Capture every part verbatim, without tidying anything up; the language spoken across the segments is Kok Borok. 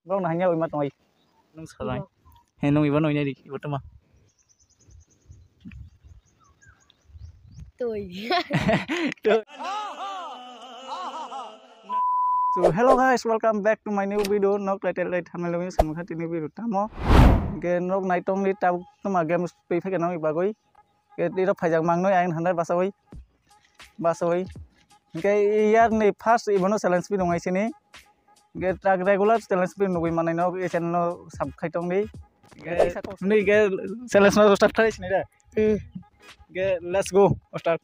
Borok no hanya oima tongwi. Nung salai. He nung ibo noinai di, ibo tuma. Twi. So hello guys, welcome back to my new video. Nok lai tel lai thamai lobini samkha tini video tamo. Ge nok nai tong di tabuk tuma game twi phai khe nang bagwi. Ge tiro phaijak mangnoi ayang thandai basawi. Basawi. Ge year ni first ibono challenge video ngai sini. Ge tak regular challenge video nugui manai no, e channel no sub khai tong di. Ge ni ge challenge no start khai sini de. Hmm. Ge let's go start.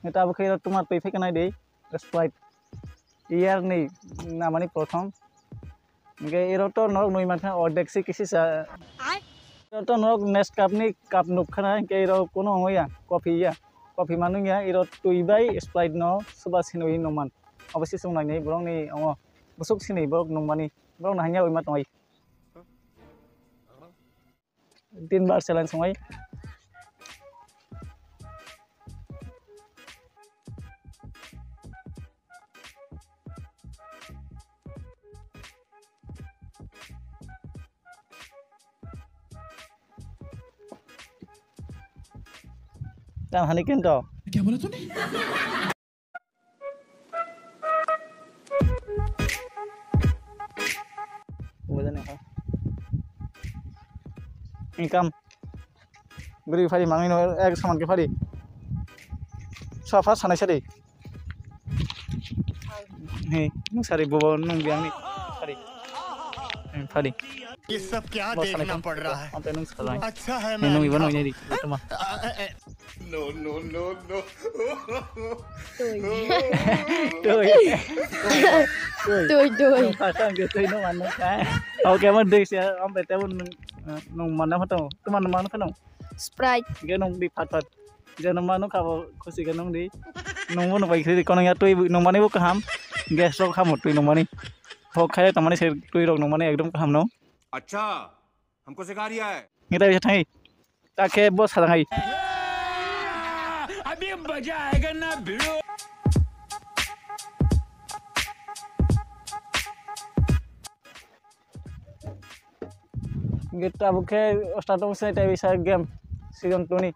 Neta abo khe tuma twi phai kanai de Sprite. Year ni namani prothom. Hingke iro to norok nui mankha ordek si kisi sa. Ai. Iro to norok Nescafe ni cup nuk khana hingke iro kono ongya coffee ya. Coffee manung ya iro twi bai Sprite no suba sinui nungman. Obo si sung nainai borok ni omo busuk sinui borok nungmani borok no hanya oi ma tongwi. Tin bar challenge wngnai. Tang hani kento. Kya bola tune? Income. Beri phari mangi no ek saman ke phari. Sua phar sanai sari. He, nung sari bobo nung biang ni phari. He, phari. ये सब क्या देखना पड़ रहा है? Ampe nung salai. अच्छा है मैं अंधा हूँ। Nung ibo nung ni tuma. No, no, no, no. Tui. Tui. Tui, tui. Nung pasang ke tui nung anu ka. Oke, mo dei sia ampe tebun nung, nung mana photo. Tuma nung mana photo. Sprite. Ge nung di phat phat. Je nung manu kha bo khusi khe nung di. Nung bo nung bai khri kono ya twi nung mani bo kaham. Gas rok hamo twi nung mani. Hok khai tong mani se twi rok nung mani ekdom kaham no. अच्छा, हमको सिखा रिया है। Ngi tai thai. Ta khe bo sa hai. अभी मजा आएगा ना भिड़ो। Hingke tabuk khe start wng sinai tei bisa game season two ni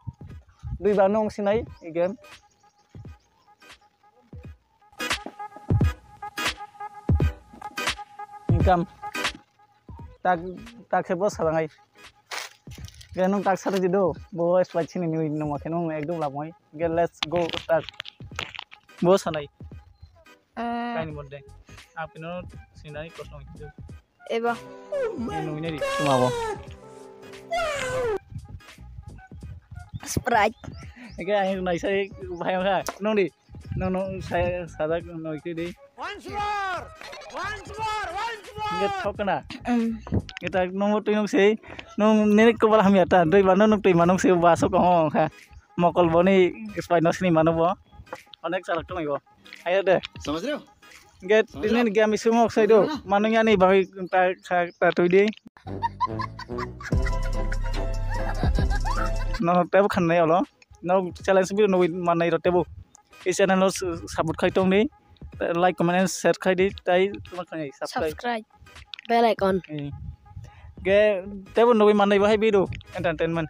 dui bar no wng sinai game. Income tak tak khe bo salangai. Ge nung tak sari di do bo Sprite sini nui nung ma khe nung ekdum lamoi. Ge let's go start. Bo sanai. Eh. Kaini mode. Apino sinai kosong itu. Eba. Nung ini di cuma bo. Sprite. Ege ang nai sai bahai ma nung di. Nung nung sai sadak nung itu di. Once more. Once more. Once more. Nge thok na. Em. Nge tak nung tu nung sei nung nini ko bala hamya ta doi ba nung tu ma nung sei ba so ko ha. Mokol boni Sprite no sini mano bo. Onek salak tong bo. Ayo de. समझ रहे हो? Ge tini ni game isu mok sai do. Manu yani bagwi ta kha ta tui di. No tebo khan nai olo. No challenge bi no manai ro tebo. I channel no support khai tong di. Like, comment and share khai di. Tai tuma khai subscribe. Subscribe. Bell icon. Ge tebo no manai bahai bi do entertainment.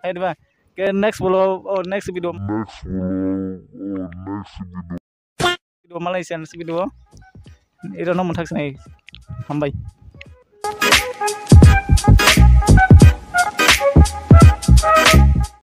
Hai ba. Ge next vlog o next video. Next vlog o next video. Video malai channel si video. Iro no mwnthak sinai. Hambai.